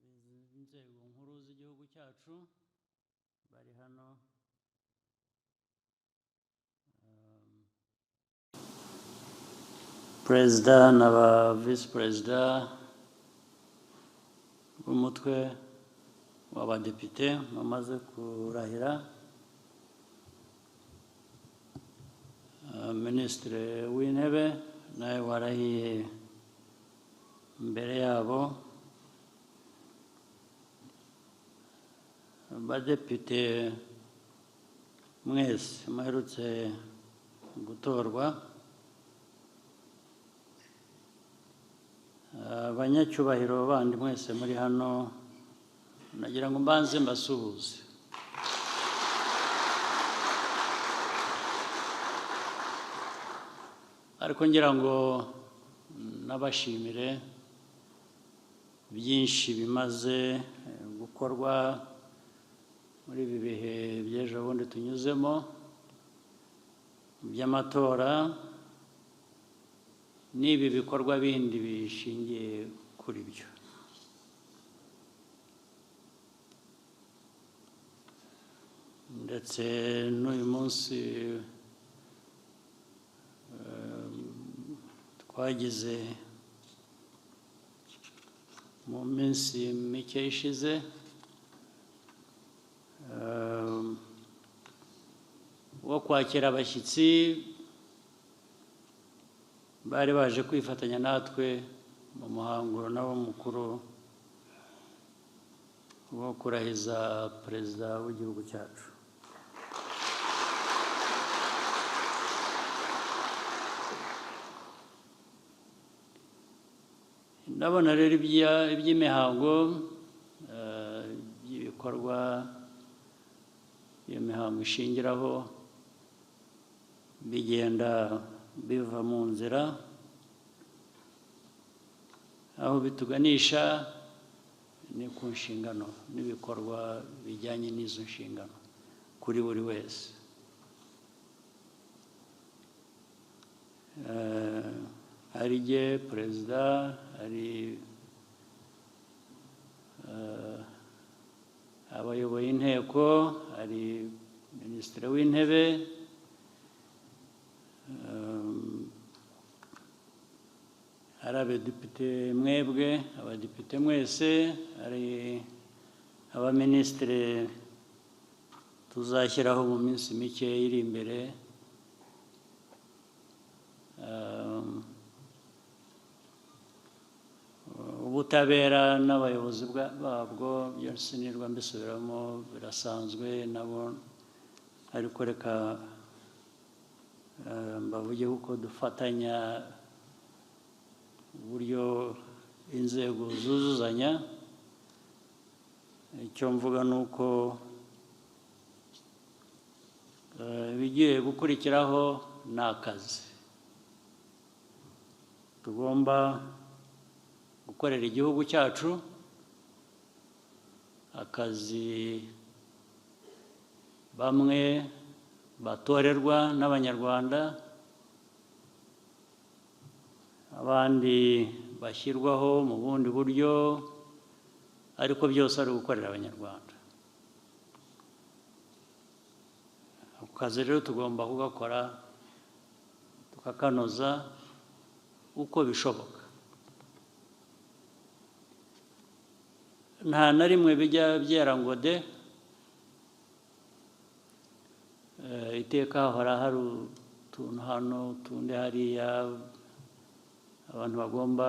Abayobozi b'inzego nkuru z'igihugu cyacu bari hano, Perezida na ba Visi Perezida b'umutwe w'abadepite bamaze kurahira, Minisitiri w'Intebe nawe warahiye mbere yabo, abadepite mwese muherutse gutorwa, abanyacyubahiro bandi mwese muri hano, nagira ngo mbanze mbasuhuze. Ariko ngira ngo nabashimire byinshi bimaze gukorwa muri ibi bihe by'ejo bundi tunyuzemo by'amatora n'ibi bikorwa bindi bishingiye kuri byo. Ndetse n'uyu munsi twagize mu minsi mike ishize wo kwakira abashyitsi bari baje kwifatanya natwe mu muhango nabo mukuru wo kurahiza perezida w'igihugu cyacu. Ndabona rero iby'imihango by'ibikorwa iyo mihango ishingiraho bigenda biva mu nzira, aho bituganisha ni ku nshingano n'ibikorwa bijyanye n'izo nshingano kuri buri wese. Hari jye perezida, hari abayoboye inteko, hari minisitiri w'intebe, hari abadepite mwebwe, abadepite mwese, hari abaminisitiri tuzashyiraho mu minsi mike iri imbere. Ubutabera n'abayobozi babwo byose nirwa mbisubiramo birasanzwe nabo, ariko reka mbavuge uko dufatanya uburyo inzego zuzuzanya. Icyo mvuga ni uko ibigiye gukurikiraho ni akazi tugomba gukorera igihugu cyacu, akazi bamwe batorerwa n'Abanyarwanda, abandi bashyirwaho mu bundi buryo, ariko byose ari ugukorera Abanyarwanda. Ako kazi rero tugomba kugakora tukakanoza uko bishoboka. Nta na rimwe bijya byera ngo de, iteka hahora hari utuntu hano utundi hariya abantu bagomba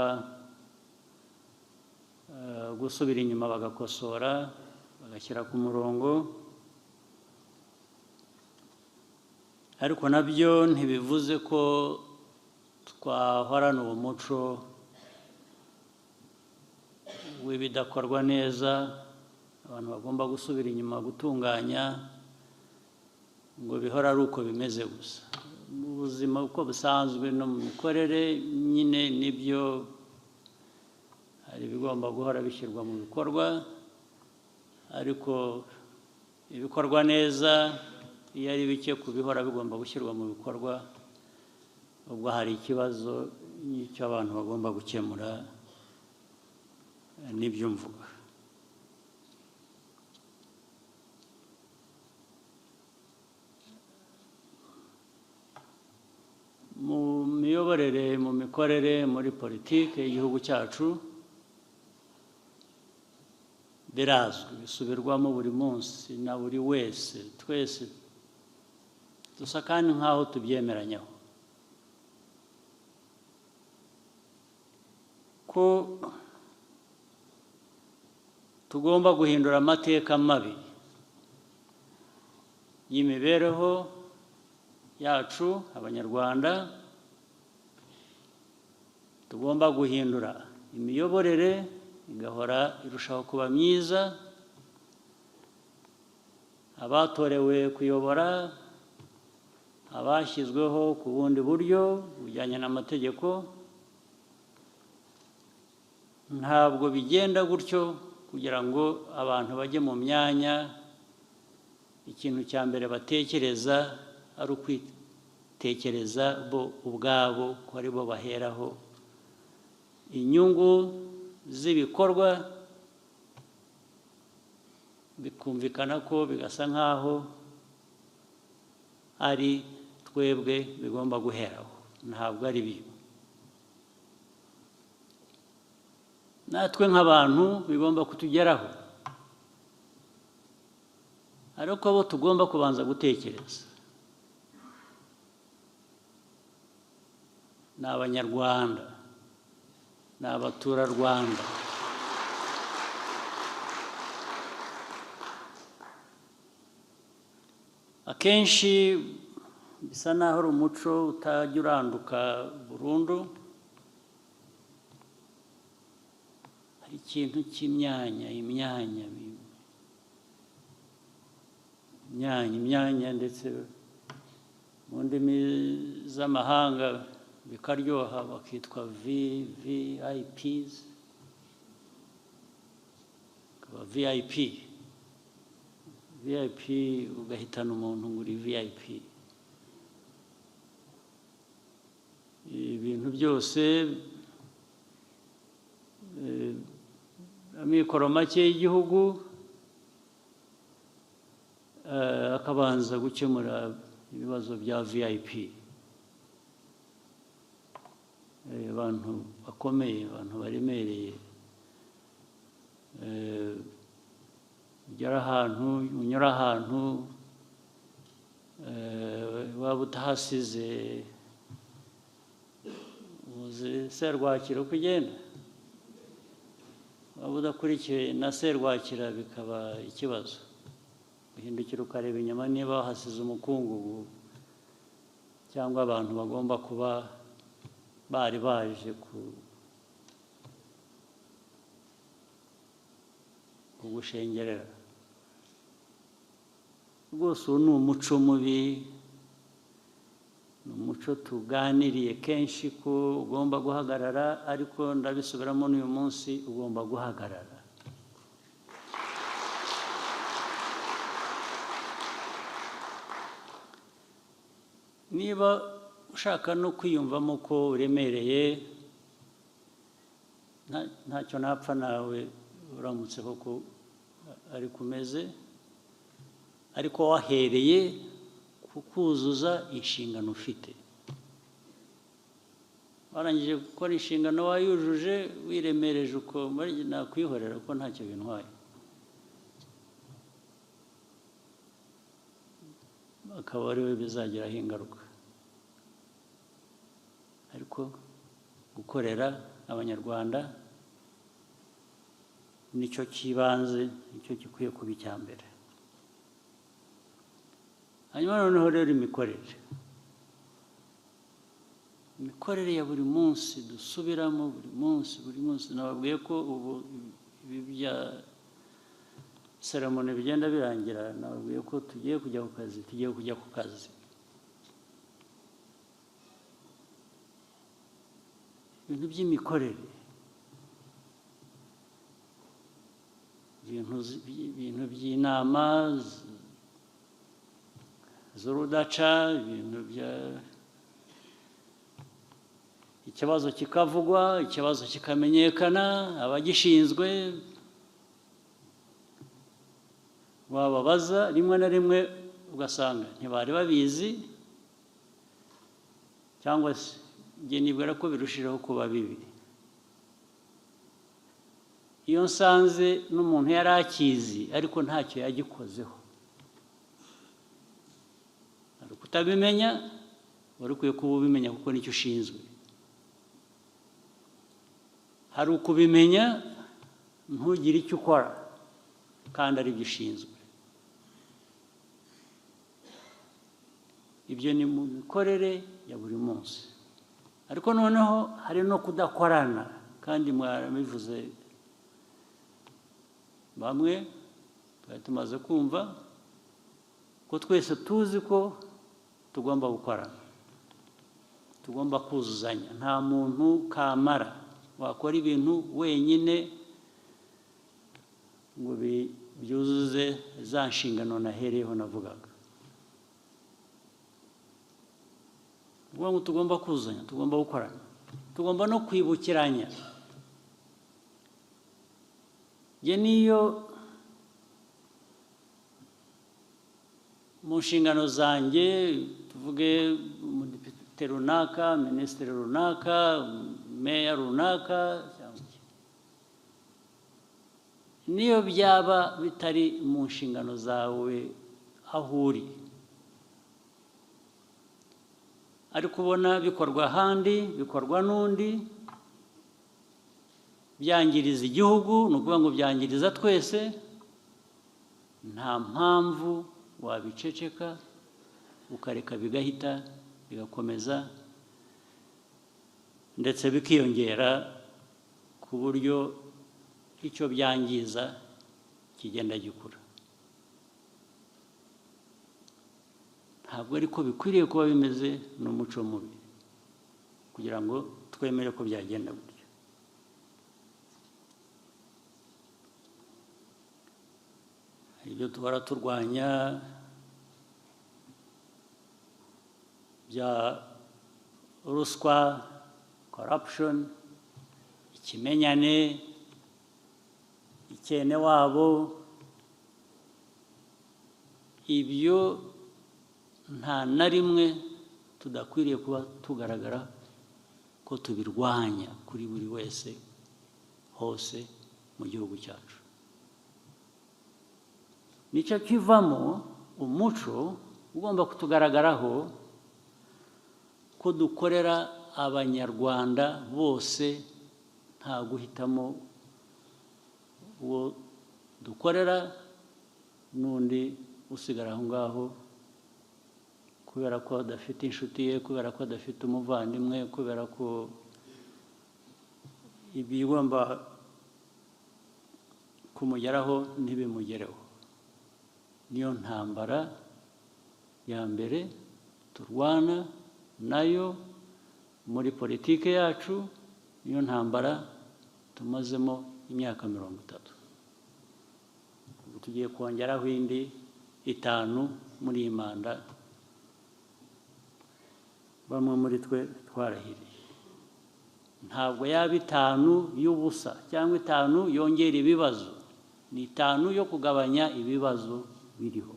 gusubira inyuma bagakosora bagashyira ku murongo, ariko nabyo ntibivuze ko twahorana uwo muco w'ibidakorwa neza, abantu bagomba gusubira inyuma gutunganya ngo bihora ari uko bimeze gusa. Mu buzima uko busanzwe no mu mikorere nyine nibyo, hari ibigomba guhora bishyirwa mu bikorwa, ariko ibikorwa neza iyo ari bike ku bihora bigomba gushyirwa mu bikorwa, ubwo hari ikibazo n'icyo abantu bagomba gukemura n'ibyo mvuga. Mu miyoborere, mu mikorere, muri politiki y'igihugu cyacu birazwi, bisubirwamo buri munsi na buri wese, twese dusa kandi nk'aho tubyemeranyaho ko tugomba guhindura amateka mabi y'imibereho yacu Abanyarwanda, tugomba guhindura imiyoborere igahora irushaho kuba myiza, abatorewe kuyobora, abashyizweho ku bundi buryo bujyanye n'amategeko. Ntabwo bigenda gutyo kugira ngo abantu bajye mu myanya ikintu cya mbere batekereza ari ukwitekereza bo ubwabo, ko ari bo baheraho inyungu z'ibikorwa, bikumvikana ko bigasa nk'aho ari twebwe bigomba guheraho. Ntabwo ari byo. Natwe nk'abantu bigomba kutugeraho, ariko bo tugomba kubanza gutekereza ni Abanyarwanda, ni abaturarwanda. Akenshi bisa naho ari umuco utajya uranduka burundu. Hari ikintu cy'imyanya, imyanya, imyanya, imyanya, ndetse mu ndimi z'amahanga bikaryoha bakitwa VVIPs, akaba VIP, VIP ugahitana umuntu ngo uri VIP. Ibintu byose, amikoro make y'igihugu akabanza gukemura ibibazo bya VIP, abantu bakomeye, abantu baremereye. Ugera ahantu, unyura ahantu, waba utahasize uzi serwakira uko ugenda, waba udakurikiye na serwakira bikaba ikibazo. Uhindukira ukareba inyuma niba wahasize umukungugu cyangwa abantu bagomba kuba bari baje kugushengerera. Rwose uwo ni umuco mubi, ni umuco tuganiriye kenshi ko ugomba guhagarara, ariko ndabisubiramo n'uyu munsi, ugomba guhagarara. Niba ushaka no kwiyumvamo ko uremereye, ntacyo napfa nawe uramutse koko ari kumeze, ariko wahereye kukuzuza inshingano ufite. Warangije gukora inshingano wayujuje, wiremereje uko nakwihorera ko ntacyo bintwaye, akaba ari we bizagiraho ingaruka. Ariko gukorera Abanyarwanda nicyo kibanze, nicyo gikwiye kuba icya mbere. Hanyuma noneho rero imikorere, imikorere ya buri munsi dusubiramo buri munsi, buri munsi. Nababwiye ko ubu ibi bya seremoni bigenda birangira, nababwiye ko tugiye kujya ku kazi, tugiye kujya ku kazi. Ibintu by'imikorere, ibintu by'inama z'urudaca, ibintu bya Ikibazo kikavugwa, ikibazo kikamenyekana, abagishinzwe wababaza, rimwe na rimwe ugasanga ntibari babizi, cyangwa se njye nibwira ko birushijeho kuba bibi iyo nsanze n'umuntu yari akizi ariko ntacyo yagikozeho. Hari kutabimenya, wari ukwiye kuba ubimenya kuko nicyo ushinzwe. Hari ukubimenya ntugire icyo ukora kandi ari byo ushinzwe. Ibyo ni mu mikorere ya buri munsi. Ariko noneho hari no kudakorana, kandi mwarabivuze bamwe, twari tumaze kumva ko twese tuzi ko tugomba gukorana, tugomba kuzuzanya. Nta muntu kamara wakora ibintu wenyine ngo byuzuze za nshingano nahereyeho navugaga. Ubwo ngo tugomba kuzuzanya, tugomba gukorana, tugomba no kwibukiranya. Njye niyo mu nshingano zanjye, tuvuge umudepite runaka, minisitiri runaka, meya runaka, niyo byaba bitari mu nshingano zawe aho uri, ariko ubona bikorwa ahandi, bikorwa n'undi, byangiriza igihugu, ni ukuvuga ngo byangiriza twese, nta mpamvu wabiceceka ukareka bigahita bigakomeza ndetse bikiyongera ku buryo icyo byangiza kigenda gikura. Ntabwo ariko bikwiriye kuba bimeze, ni umuco mubi kugira ngo twemere ko byagenda gutyo. Ibyo duhora turwanya bya ruswa, corruption, ikimenyane, ikene wabo, ibyo nta na rimwe tudakwiriye kuba tugaragara ko tubirwanya kuri buri wese hose mu gihugu cyacu. Nicyo kivamo umuco ugomba kutugaragaraho ko dukorera Abanyarwanda bose, nta guhitamo uwo dukorera n'undi usigara aho ngaho kubera ko adafite inshuti ye, kubera ko adafite umuvandimwe, kubera ko ibigomba kumugeraho ntibimugereho. Niyo ntambara ya mbere turwana nayo muri politike yacu, niyo ntambara tumazemo imyaka 30. Ubu tugiye kongeraho indi 5 muri iyi manda bamwe muri twe twarahiriye. Ntabwo yaba 5 y'ubusa cyangwa 5 yongera ibibazo, ni 5 yo kugabanya ibibazo biriho.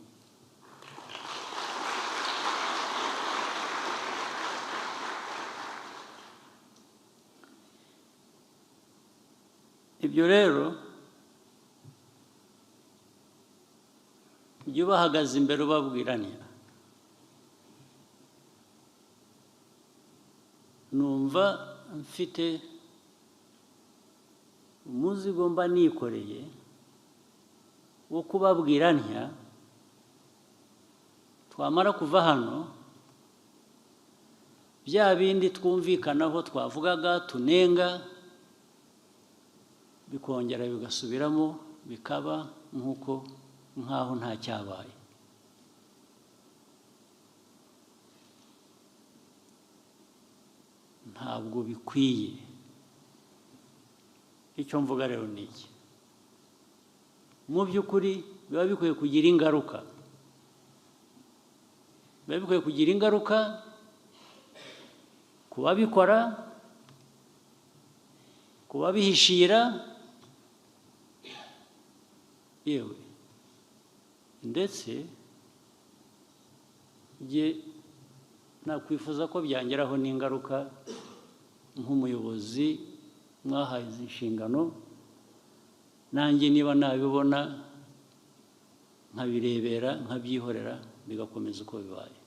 Ibyo rero jya ubahagaze imbere ubabwiranya, numva mfite umuzigo mba nikoreye wo kubabwira ntya, twamara kuva hano bya bindi twumvikanaho twavugaga tunenga bikongera bigasubiramo bikaba nk'uko nkaho nta cyabaye. Ntabwo bikwiye. Icyo mvuga rero ni iki: mu by'ukuri biba bikwiye kugira ingaruka, biba bikwiye kugira ingaruka ku babikora, Kubabihishira, yewe ndetse jye nakwifuza ko byangeraho n'ingaruka nk'umuyobozi mwahaye izi nshingano, nanjye niba nabibona nkabirebera, nkabyihorera, bigakomeza uko bibaye.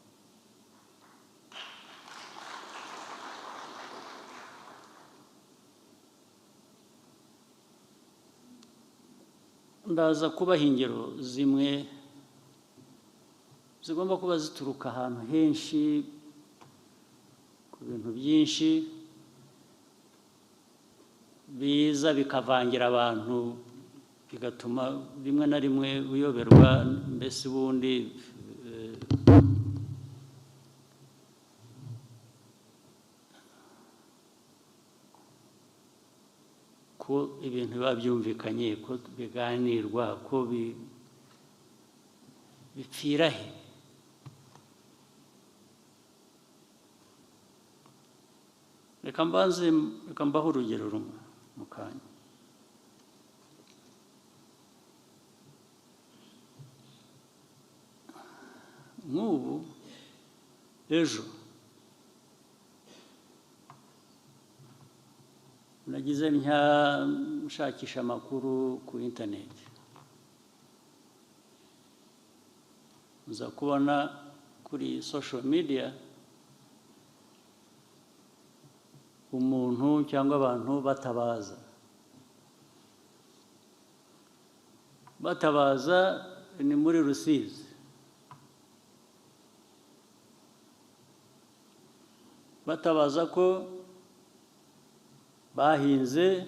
Ndaza kubaha ingero zimwe zigomba kuba zituruka ahantu henshi ku bintu byinshi biza bikavangira abantu, bigatuma rimwe na rimwe uyoberwa mbese ubundi ko ibintu biba byumvikanye, ko biganirwa, ko bipfira he. Reka mbanze, reka mbahe urugero rumwe mu kanya. Nk'ubu ejo nagize ntya nshakisha amakuru ku interineti, nza kubona kuri social media umuntu cyangwa abantu batabaza ni muri Rusizi, batabaza ko bahinze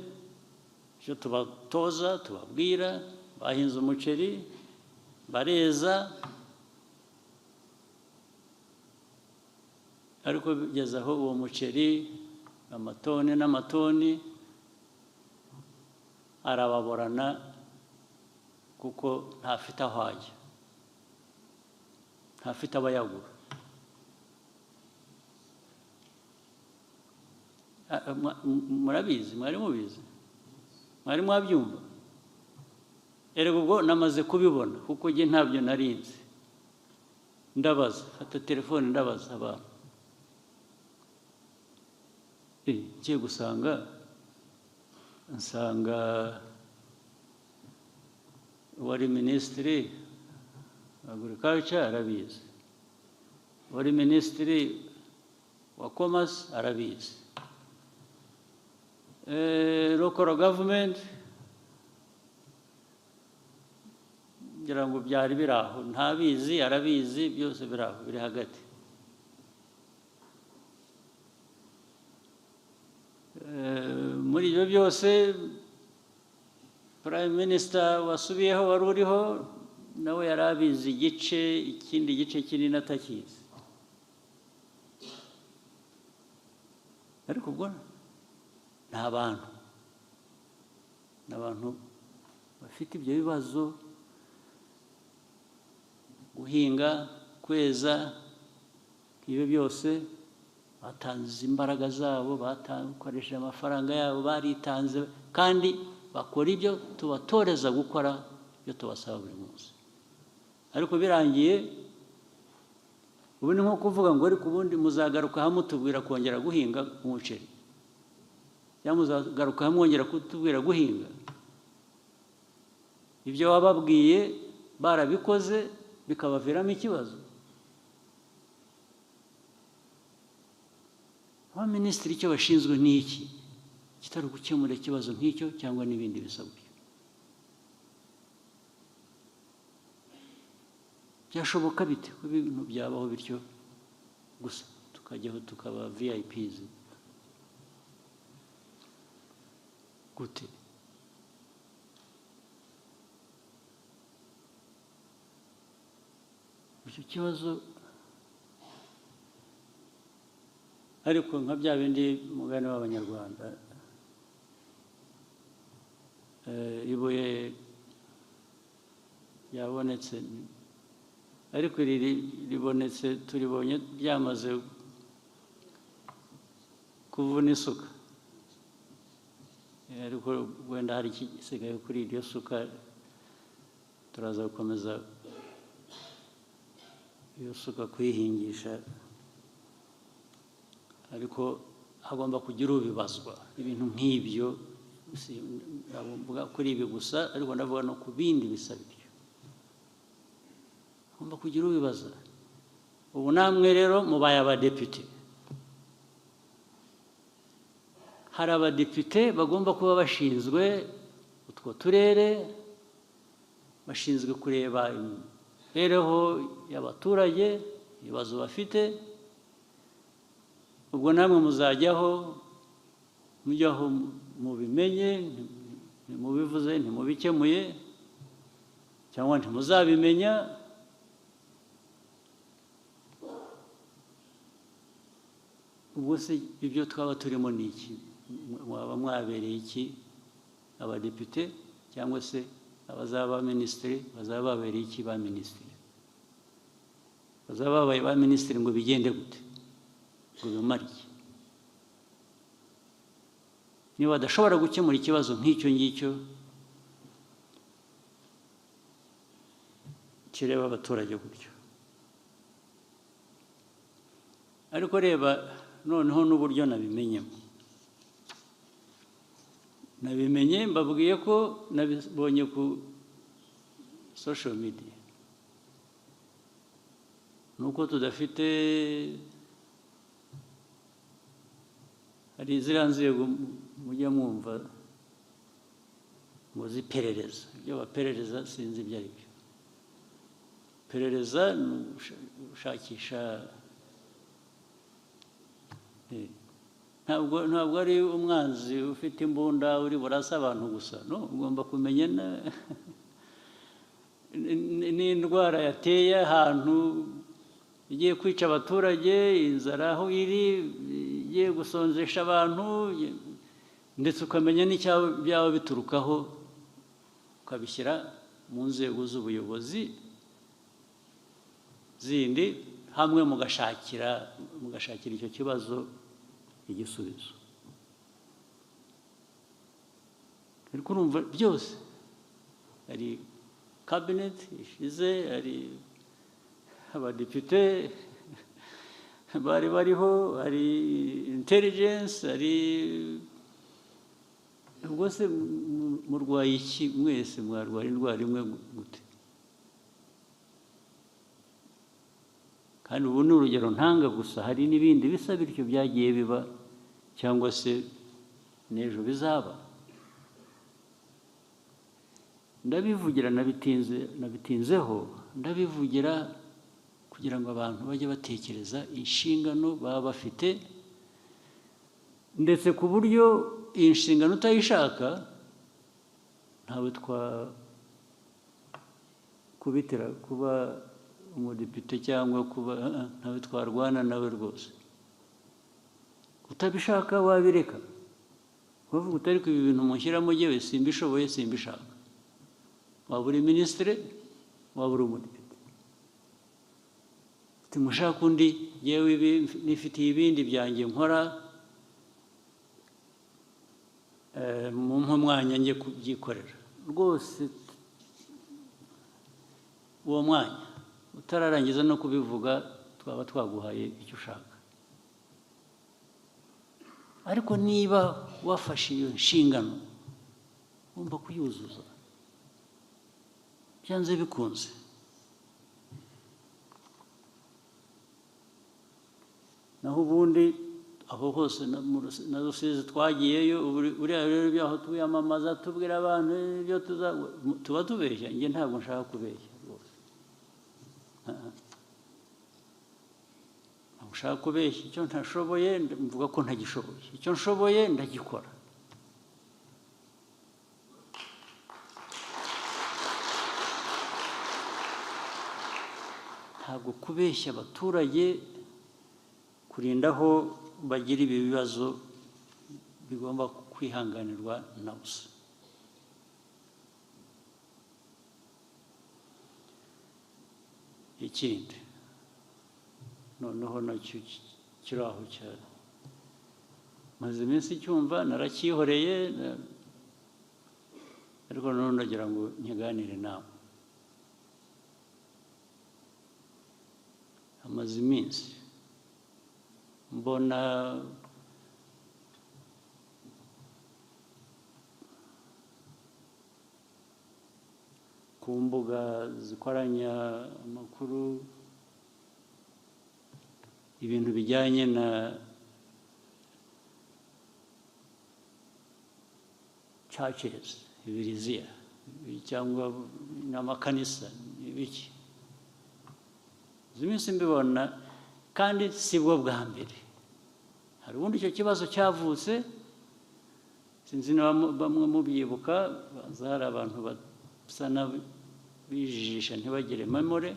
icyo tubatoza tubabwira, bahinze umuceri bareza, ariko bigeze aho uwo muceri amatoni n'amatoni arababorana kuko ntafite aho ajya, ntafite abayagura. Murabizi, mwari mubizi, mwari mwabyumva. Erega ubwo namaze kubibona kuko njye ntabyo narinzi. Ndabaza, fata telefone ndabaza abantu, ngiye gusanga nsanga wari minisitiri agriculture arabizi, wari minisitiri wa commerce arabizi, local government ngira ngo byari biraho, ntabizi arabizi, byose biraho biri hagati. Muri ibyo byose Prime Minister wasubiyeho wari uriho nawe yarabizi igice, ikindi gice kinini atakizi. Ariko ubwo ni abantu bafite ibyo bibazo, guhinga, kweza, ibyo byose batanze imbaraga zabo, bakoresheje amafaranga yabo, baritanze, kandi bakora ibyo tubatoreza gukora, ibyo tubasaba buri munsi. Ariko birangiye ubu ni nko kuvuga ngo ariko ubundi muzagaruka hamwe mutubwira kongera guhinga umuceri, cyangwa muzagaruka hamwe mwongera kutubwira guhinga. Ibyo wababwiye barabikoze bikabaviramo ikibazo. Abaminisitiri icyo bashinzwe ni iki? Kitari gukemura ikibazo nk'icyo cyangwa n'ibindi bisabwa. Byashoboka bite ko ibintu byabaho bityo gusa tukajyaho tukaba VIPs gute? Icyo kibazo ariko nka bya bindi mugani w'Abanyarwanda, ibuye yabonetse ariko iri ribonetse turibonye ryamaze kuvuna isuka. Ariko wenda hari ikisigaye kuri iryo suka, turaza gukomeza iyo suka kuyihingisha, ariko hagomba kugira ubibazwa ibintu nk'ibyo. Mvuga kuri ibi gusa, ariko ndavuga no ku bindi bisa bityo, hagomba kugira ubibaza. Ubu namwe rero mubaye abadepite, hari abadepite bagomba kuba bashinzwe utwo turere, bashinzwe kureba imibereho y'abaturage, ibibazo bafite. Ubwo namwe muzajyaho mujyaho mubimenye, ntimubivuze, ntimubikemuye, cyangwa ntimuzabimenya. Ubwo se ibyo twaba turimo ni iki? Mwaba mwabereye iki abadepite, cyangwa se abazaba minisitiri bazaba babereye iki ba minisitiri? Bazaba babaye ba minisitiri ngo bigende gute, ngo bimare iki? Niba badashobora gukemura ikibazo nk'icyo ngicyo kireba abaturage gutyo. Ariko reba noneho n'uburyo nabimenyemo. Nabimenye mbabwiye ko nabibonye ku social media. Nuko tudafite, hari ziriya nzego mujya mwumva ngo ziperereza, ibyo baperereza sinzi ibyo ari byo. Perereza ni ugushakisha, ntabwo ari umwanzi ufite imbunda uri burasa abantu gusa, no ugomba kumenya n'indwara yateye ahantu igiye kwica abaturage, inzara aho iri igiye gusonzesha abantu, ndetse ukamenya n'icyaba biturukaho, ukabishyira mu nzego z'ubuyobozi zindi, hamwe mugashakira icyo kibazo igisubizo. Ariko urumva byose hari cabinet ishize, hari abadepite bari bariho, hari intelligence, hari ubwo se murwaye iki mwese? Mwarwara indwara imwe gute? Kandi ubu ni urugero ntanga gusa, hari n'ibindi bisa bityo byagiye biba cyangwa se n'ejo bizaba. Ndabivugira, nabitinzeho, ndabivugira kugira ngo abantu bajye batekereza inshingano baba bafite, ndetse ku buryo iyi nshingano utayishaka ntawe twakubitira kuba umudepite cyangwa kuba ntawe twarwana nawe rwose. Utabishaka wabireka, uvuga utari ku ibi bintu mushyiramo jyewe simbishoboye, simbishaka. Waba uri minisitiri, waba uri umudepite, mushaka undi, yewe nifitiye ibindi byanjye nkora, mumpe umwanya njye kubyikorera rwose. Uwo mwanya utararangiza no kubivuga twaba twaguhaye icyo ushaka. Ariko niba wafashe iyo nshingano ugomba kuyuzuza byanze bikunze. Naho ubundi aho hose na Rusizi twagiyeyo, uriya rero ibyaho twiyamamaza tubwira abantu ibyo tuba tubeshya. Njye ntabwo nshaka kubeshya rwose, ntabwo nshaka kubeshya. Icyo ntashoboye mvuga ko ntagishoboye, icyo nshoboye ndagikora. Ntabwo kubeshya abaturage kurindaho bagira ibi bibazo bigomba kwihanganirwa na busa. Ikindi noneho nacyo kiri aho cyane, maze iminsi cyumva naracyihoreye, Ariko none ndagira ngo nkiganire nawe. Amaze iminsi mbona ku mbuga zikoranya amakuru ibintu bijyanye na churches, ibiriziya cyangwa n'amakanisa ibiki. Iminsi mbibona kandi si bwo bwa mbere. Hari ubundi icyo kibazo cyavutse, sinzi niba bamwe mubyibuka, hari abantu basa n'abijijisha ntibagire memore.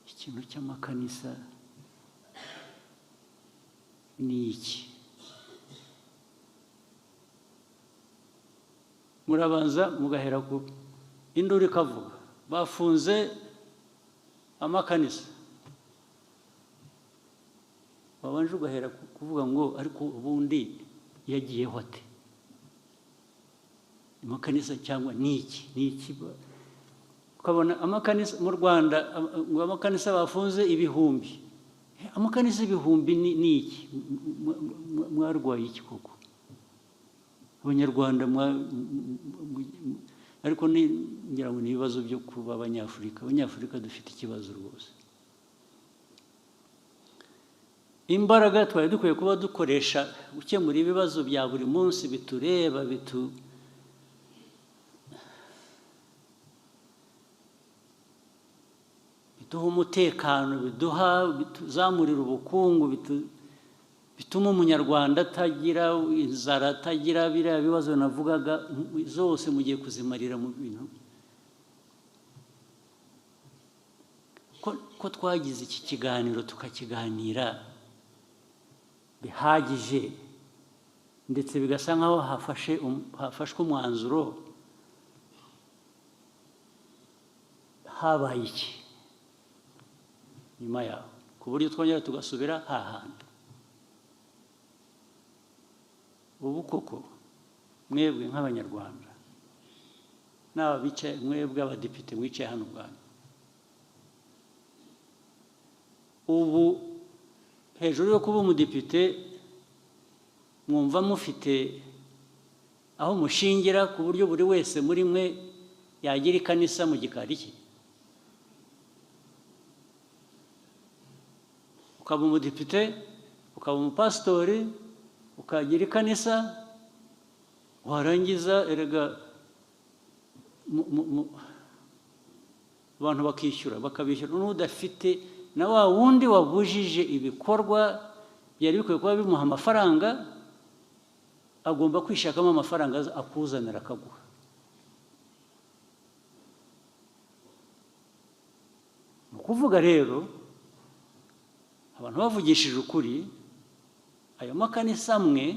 Ikintu cy'amakanisa ni iki? Murabanza mugahera ku induru ikavuga bafunze amakanisa, wabanje ugahera kuvuga ngo ariko ubundi yagiyeho ate amakanisa, cyangwa niki niki? Ukabona amakanisa mu Rwanda ngo amakanisa bafunze ibihumbi, amakanisa ibihumbi ni iki? Mwarwaye iki koko Abanyarwanda? Ariko ngira ngo ni ibibazo byo kuba Abanyafurika. Abanyafurika dufite ikibazo rwose. Imbaraga twari dukwiye kuba dukoresha gukemura ibibazo bya buri munsi bitureba, biduha umutekano, biduha bituzamurira ubukungu, bituma Umunyarwanda atagira inzara, atagira biriya bibazo navugaga zose, mugiye kuzimarira mu bintu. Ko twagize iki kiganiro tukakiganira bihagije, ndetse bigasa nkaho hafashwe umwanzuro, habaye iki nyuma yaho ku buryo twongera tugasubira hahandi? Ubu koko mwebwe nk'Abanyarwanda n'aba bicaye, mwebwe abadepite mwicaye hano ubwanyu, ubu hejuru yo kuba umudepite mwumva mufite aho mushingira ku buryo buri wese muri mwe yagira ikanisa mu gikari cye? Ukaba umudepite, ukaba umupasitori, ukagira ikanisa, warangiza erega abantu bakishyura, bakabishyura n'udafite, na wa wundi wabujije ibikorwa byari bikwiye kuba bimuha amafaranga, agomba kwishakamo amafaranga akuzanira akaguha. Ni ukuvuga rero abantu bavugishije ukuri, ayo makanisa amwe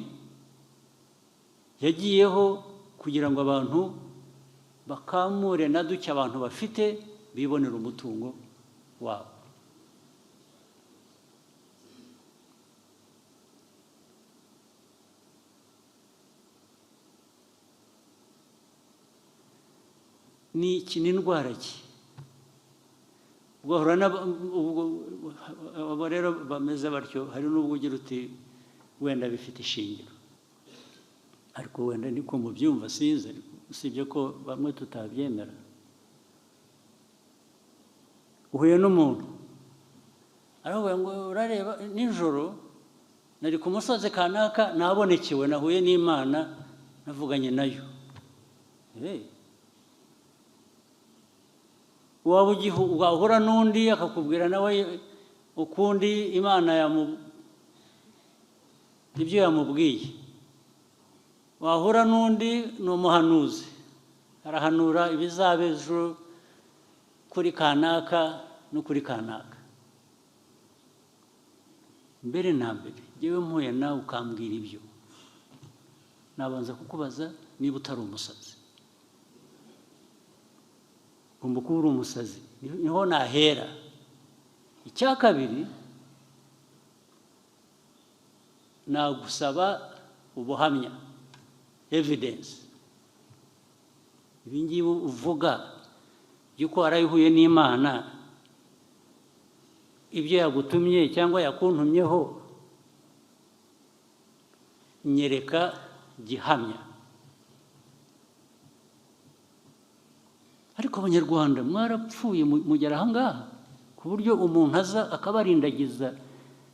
yagiyeho kugira ngo abantu bakamure na duke abantu bafite bibonera umutungo wabo. Ni iki? Ni indwara ki? Ugahura abo rero bameze batyo, hari n'ubwo ugira uti wenda bifite ishingiro, ariko wenda niko mubyumva, sinzi, usibye ko bamwe tutabyemera. Uhuye n'umuntu aravuga ngo urareba nijoro nari ku musozi kanaka, nabonekewe, nahuye n'Imana, navuganye nayo. Waba wahura n'undi akakubwira nawe ukundi Imana ibyo yamubwiye. Wahura n'undi ni umuhanuzi, arahanura ibizaba ejo kuri kanaka no kuri kanaka. Mbere na mbere njyewe mpuye nawe ukambwira ibyo, nabanza kukubaza niba utari umusazi. Ugomba kuba uri umusazi, niho nahera. Icya kabiri, nagusaba ubuhamya, evidence. Ibi ngibi uvuga by'uko warayihuye n'Imana, ibyo yagutumye cyangwa yakuntumyeho, nyereka gihamya. Ariko Abanyarwanda mwarapfuye mugera aha ngaha, ku buryo umuntu aza akabarindagiza,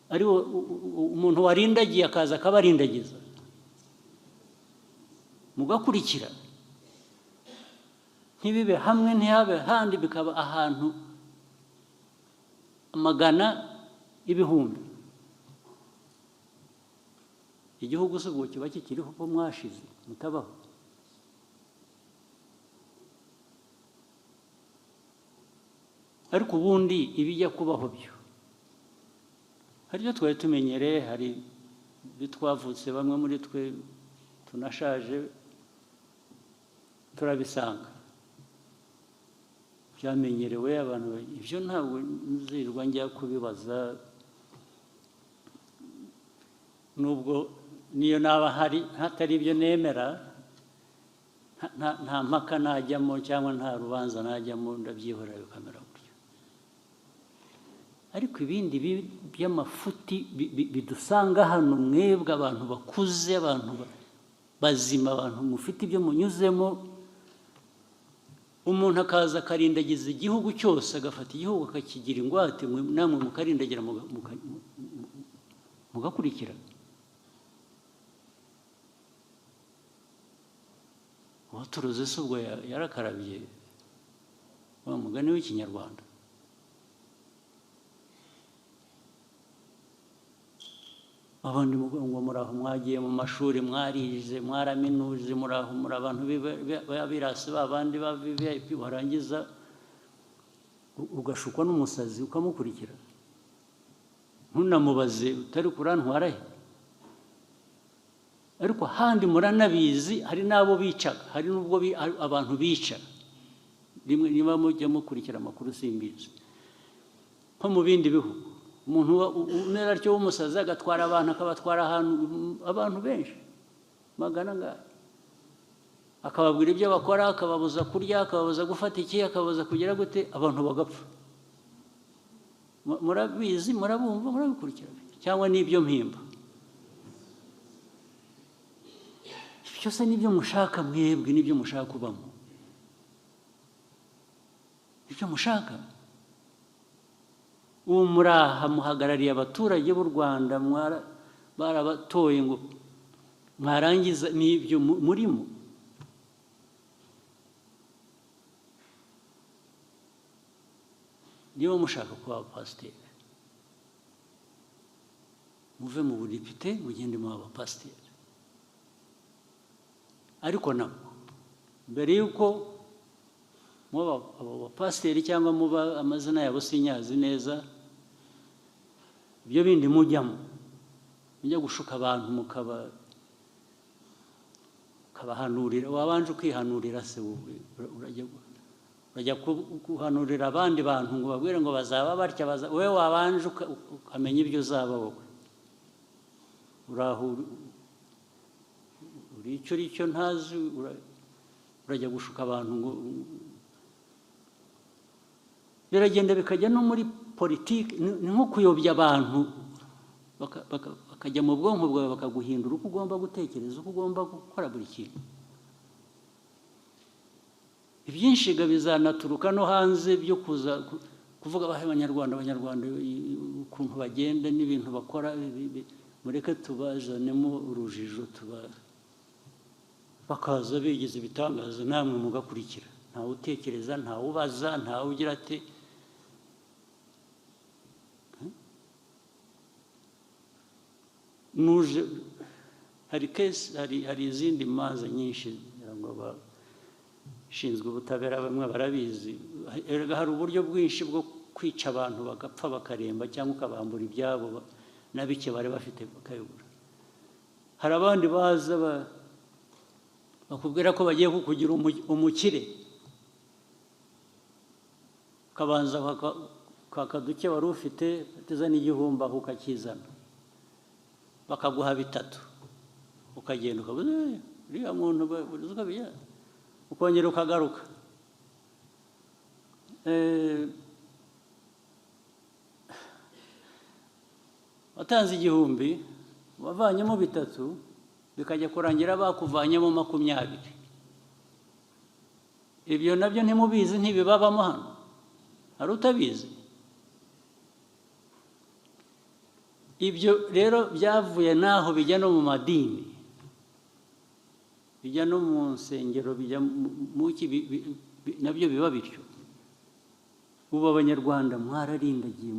ari umuntu warindagiye akaza akabarindagiza, mugakurikira. Ntibibe hamwe, ntihabe handi, bikaba ahantu amagana ibihumbi. Igihugu se ubwo kiba kikiriho ko mwashize mutabaho? Ariko ubundi ibijya kubaho byo hari ibyo twari tumenyereye, hari ibyo twavutse, bamwe muri twe tunashaje turabisanga byamenyerewe abantu. Ibyo ntabwo nzirwa njya kubibaza, nubwo niyo naba hari hatari ibyo nemera, nta mpaka najyamo cyangwa nta rubanza najyamo, ndabyihorera bikamera gutyo. Ariko ibindi by'amafuti bidusanga hano, mwebwe abantu bakuze, abantu bazima, abantu mufite ibyo munyuzemo, umuntu akaza akarindagiza igihugu cyose, agafata igihugu akakigira ingwate, namwe mukarindagira mugakurikira. Uwaturuze se ubwo yarakarabye wa mugani w'Ikinyarwanda? Abandi ngo muraho mwagiye mu mashuri, mwarize, mwaraminuje, muraho muri abantu b'abirasi, babandi ba VIP, warangiza ugashukwa n'umusazi ukamukurikira, ntunamubaze utari kurantwara he. Ariko handi muranabizi, hari n'abo bicaga, hari n'ubwo abantu bica rimwe, niba mujya mukurikira amakuru simbizi, nko mu bindi bihugu umuntu umera atyo w'umusazi agatwara abantu, akabatwara ahantu abantu benshi magana angahe, akababwira ibyo bakora, akababuza kurya, akababuza gufata iki, akababuza kugira gute, abantu bagapfa. Murabizi, murabumva, murabikurikira, cyangwa n'ibyo mpimba byose n'ibyo mushaka mwebwe, n'ibyo mushaka kubamo, ibyo mushaka. Ubu muraha muhagarariye abaturage b'u Rwanda, barabatoye ngo mwarangiza n'ibyo murimo. Niba mushaka kuba abapasiteri, muve mu budepite mugende muba abapasiteri. Ariko nabwo mbere y'uko muba abo bapasiteri cyangwa muba amazina yabo sinyazi neza, ibyo bindi mujyamo, mujya gushuka abantu mukabahanurira, wabanje ukihanurira se wowe, urajya guhanurira abandi bantu ngo babwire ngo bazaba batya, wowe wabanje ukamenya ibyo uzaba wowe. Uraho uri icyo uri cyo ntazi, urajya gushuka abantu ngo biragenda bikajya no muri politiki, ni nko kuyobya abantu bakajya mu bwonko bwawe, bakaguhindura uko ugomba gutekereza, uko ugomba gukora buri kintu. Ibyinshi bizanaturuka no hanze byo kuza kuvuga abahe Abanyarwanda, Abanyarwanda ukuntu bagenda n'ibintu bakora, mureke tubazanemo urujijo, bakaza bigize ibitangaza, namwe mugakurikira. Ntawe utekereza, ntawe ubaza, ntawe ugira ati nuje. Hari case, hari izindi manza nyinshi ngira ngo abashinzwe ubutabera bamwe barabizi. Erega hari uburyo bwinshi bwo kwica abantu bagapfa bakaremba, cyangwa ukabambura ibyabo na bike bari bafite bakayobora. Hari abandi baza bakubwira ko bagiye kukugira umukire, ukabanza kwaka duke wari ufite, uteza n'igihumbi aho ukakizana, bakaguha bitatu, ukagenda ukavuga uriya muntu ukabiya, Ukongera ukagaruka. Watanze 1000, wavanyemo 3, bikajya kurangira bakuvanyemo 20. Ibyo nabyo ntimubizi, ntibibabamo hano. Hari utabizi? Ibyo rero byavuye naho bijya no mu madini, bijya no mu nsengero, bijya mu ki, nabyo biba bityo. Ubu Abanyarwanda mwararindagiye,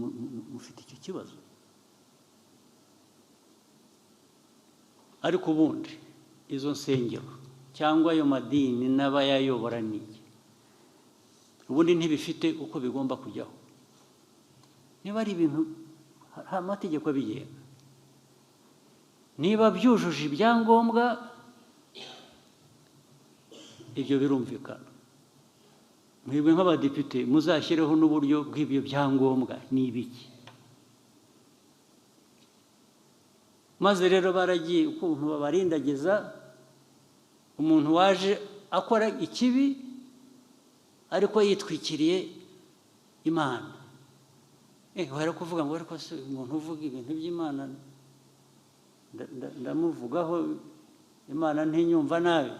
mufite icyo kibazo. Ariko ubundi izo nsengero cyangwa ayo madini n'abayayobora ni iki? Ubundi ntibifite uko bigomba kujyaho. Niba ari ibintu, hari amategeko abigenga. Niba byujuje ibyangombwa, ibyo birumvikana. Mwebwe nk'abadepite muzashyireho n'uburyo bw'ibyo byangombwa ni ibiki. Maze rero baragiye ukuntu babarindagiza umuntu waje akora ikibi ariko yitwikiriye Imana. Wari kuvuga ngo ariko se umuntu uvuga ibintu by'Imana ndamuvugaho Imana ntinyumva nabi.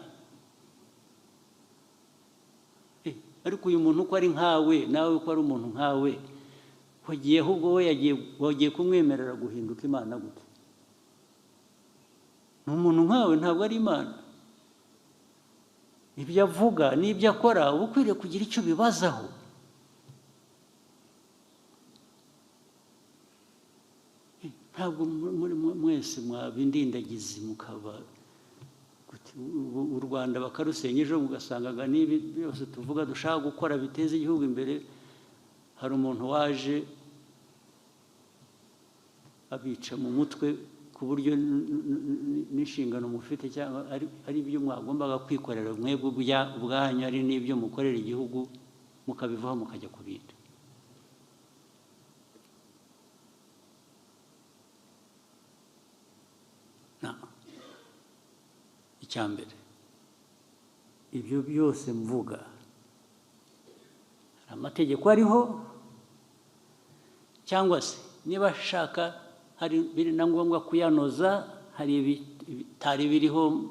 Ariko uyu muntu uko ari nkawe, nawe uko ari umuntu nkawe, wagiye ahubwo we wagiye kumwemerera guhinduka Imana gute? Ni umuntu nkawe, ntabwo ari Imana. Ibyo avuga n'ibyo akora uba ukwiriye kugira icyo bibazaho. Ntabwo muri mwese mwabindindagizi mukaba u Rwanda bakarusenya ejo mugasangaga n'ibi byose tuvuga dushaka gukora biteze igihugu imbere. Hari umuntu waje abica mu mutwe ku buryo n'inshingano mufite cyangwa ari ibyo mwagombaga kwikorera mwebwe ubwanyu, ari n'ibyo mukorera igihugu, mukabivaho mukajya ku bindi. Icya mbere, ibyo byose mvuga hari amategeko ariho, cyangwa se niba ashaka hari biri na ngombwa kuyanoza, hari ibitari biriho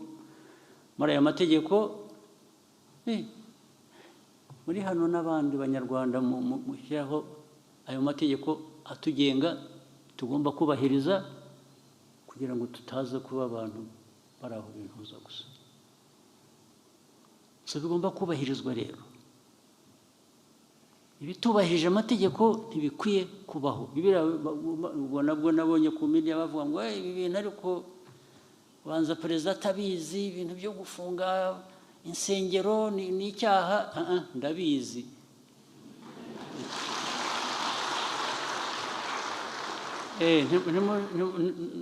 muri aya mategeko. Muri hano n'abandi Banyarwanda mushyiraho ayo mategeko atugenga tugomba kubahiriza kugira ngo tutaza kuba abantu bari aho bintuza gusa. So bigomba kubahirizwa rero. Ibitubahirije amategeko ntibikwiye kubaho. Ubwo nabwo nabonye ku media bavuga ngo ibi bintu ariko banza perezida atabizi, ibintu byo gufunga insengero ni icyaha. Ndabizi.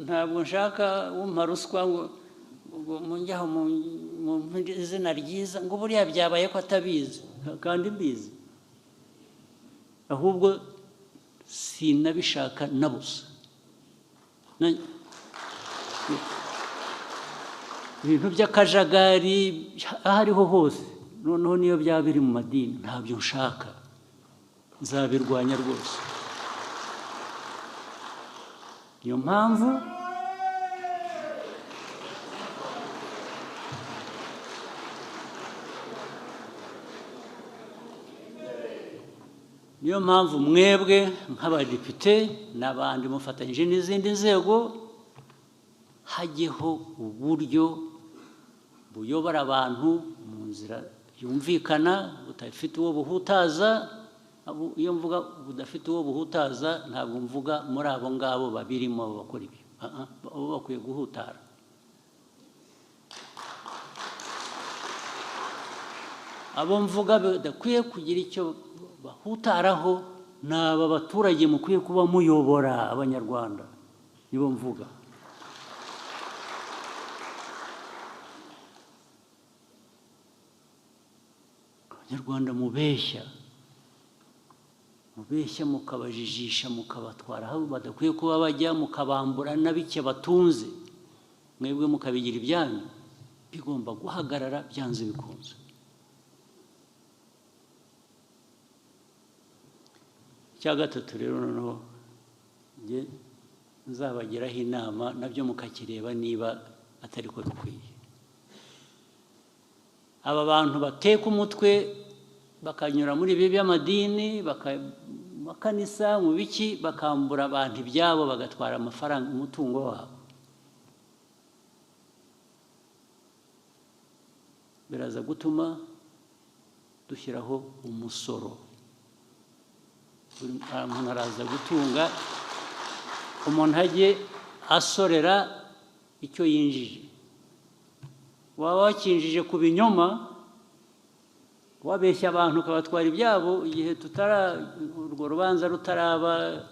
Ntabwo nshaka umpa ruswa ngo munjyaho mu izina ryiza ngo buriya byabaye ko atabizi, kandi mbizi. Ahubwo sinabishaka na busa. Ibintu by'akajagari aho ariho hose, noneho niyo byaba biri mu madini, ntabyo nshaka, nzabirwanya rwose. Niyo mpamvu mwebwe nk'abadepite n'abandi mufatanyije n'izindi nzego, hajyeho uburyo buyobora abantu mu nzira yumvikana, budafite uwo buhutaza. Iyo mvuga budafite uwo buhutaza, ntabwo mvuga muri abo ngabo babirimo bakora ibyo. Abo bakwiye guhutara. Abo mvuga badakwiye kugira icyo bahutaraho ni aba baturage mukwiye kuba muyobora Abanyarwanda, nibo mvuga. Abanyarwanda mubeshya mukabajijisha, mukabatwara aho badakwiye kuba bajya, mukabambura na bike batunze, mwebwe mukabigira ibyanyu, bigomba guhagarara byanze bikunze. Icya gatatu rero noneho njye nzabagiraho inama, nabyo mukakireba niba atari ko bikwiye. Aba bantu bateka umutwe bakanyura muri ibi by'amadini, makanisa, mu biki, bakambura abantu ibyabo, bagatwara amafaranga, umutungo wabo, biraza gutuma dushyiraho umusoro. Buri muntu araza gutunga, umuntu ajye asorera icyo yinjije. Waba wakinjije ku binyoma, wabeshya abantu ukabatwara ibyabo, igihe tutara urwo rubanza rutaraba,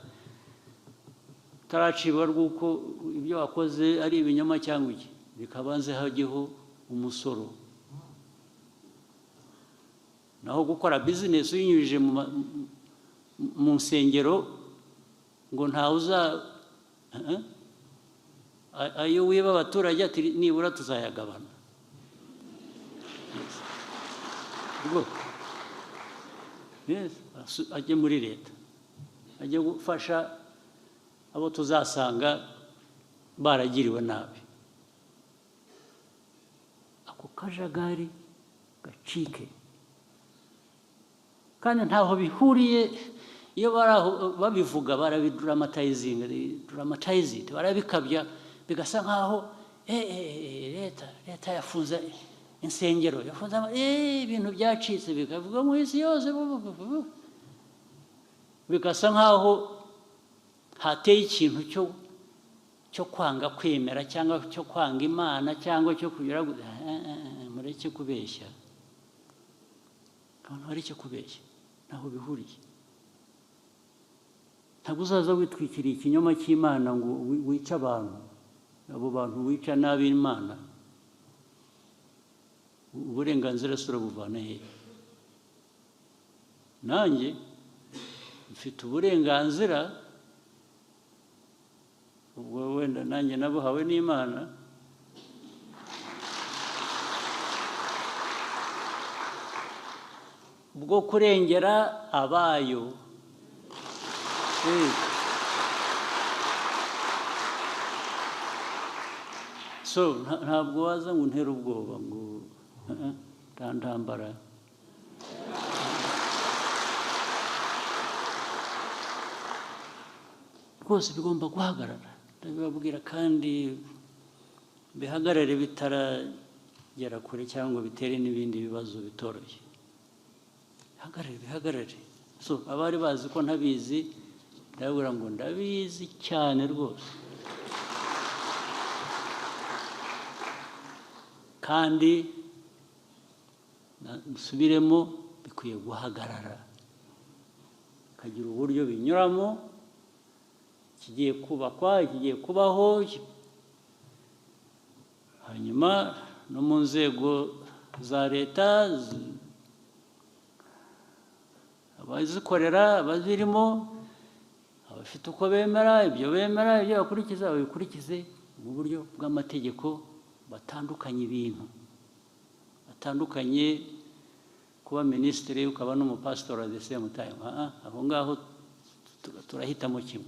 rutaracibwa rw'uko ibyo wakoze ari ibinyoma cyangwa iki, bikabanze hajyeho umusoro. Naho gukora bizinesi uyinyujije mu nsengero ngo ntawe uza ayo wiba abaturage ati nibura tuzayagabana. Yes, ajye muri leta, ajye gufasha abo tuzasanga baragiriwe nabi. Ako kajagari gacike, kandi ntaho bihuriye. Iyo baraho babivuga barabidramatizinga, dramatize it, barabikabya bigasa nkaho leta yafunze insengero, yafunze ibintu byacitse, bikavuga mu isi yose, bigasa nkaho hateye ikintu cyo kwanga kwemera cyangwa cyo kwanga Imana cyangwa cyo kugira mureke kubeshya. Abantu bareke kubeshya, ntaho bihuriye. Ntabwo uzaza witwikiriye ikinyoma cy'Imana ngo wice abantu, abo bantu wica nabi Imana, uburenganzira se urabuvana hehe? Nanjye mfite uburenganzira, ubwo wenda nanjye nabuhawe n'Imana, bwo kurengera abayo. So ntabwo waza ngo untere ubwoba ngo ntambara. Rwose bigomba guhagarara, ndabibabwira, kandi bihagarare bitaragera kure cyangwa bitere n'ibindi bibazo bitoroshye. Bihagarare, bihagarare. So abari bazi ko ntabizi, ndababwira ngo ndabizi cyane rwose, kandi nsubiremo, bikwiye guhagarara, bikagira uburyo binyuramo, kigiye kubakwa, kigiye kubaho, hanyuma no mu nzego za leta, abazikorera, abazirimo, abafite uko bemera, ibyo bemera, ibyo bakurikiza, babikurikize mu buryo bw'amategeko, batandukanye ibintu, batandukanye kuba minisitiri ukaba n'umupasitori at the same time. Aho ngaho turahitamo kimwe.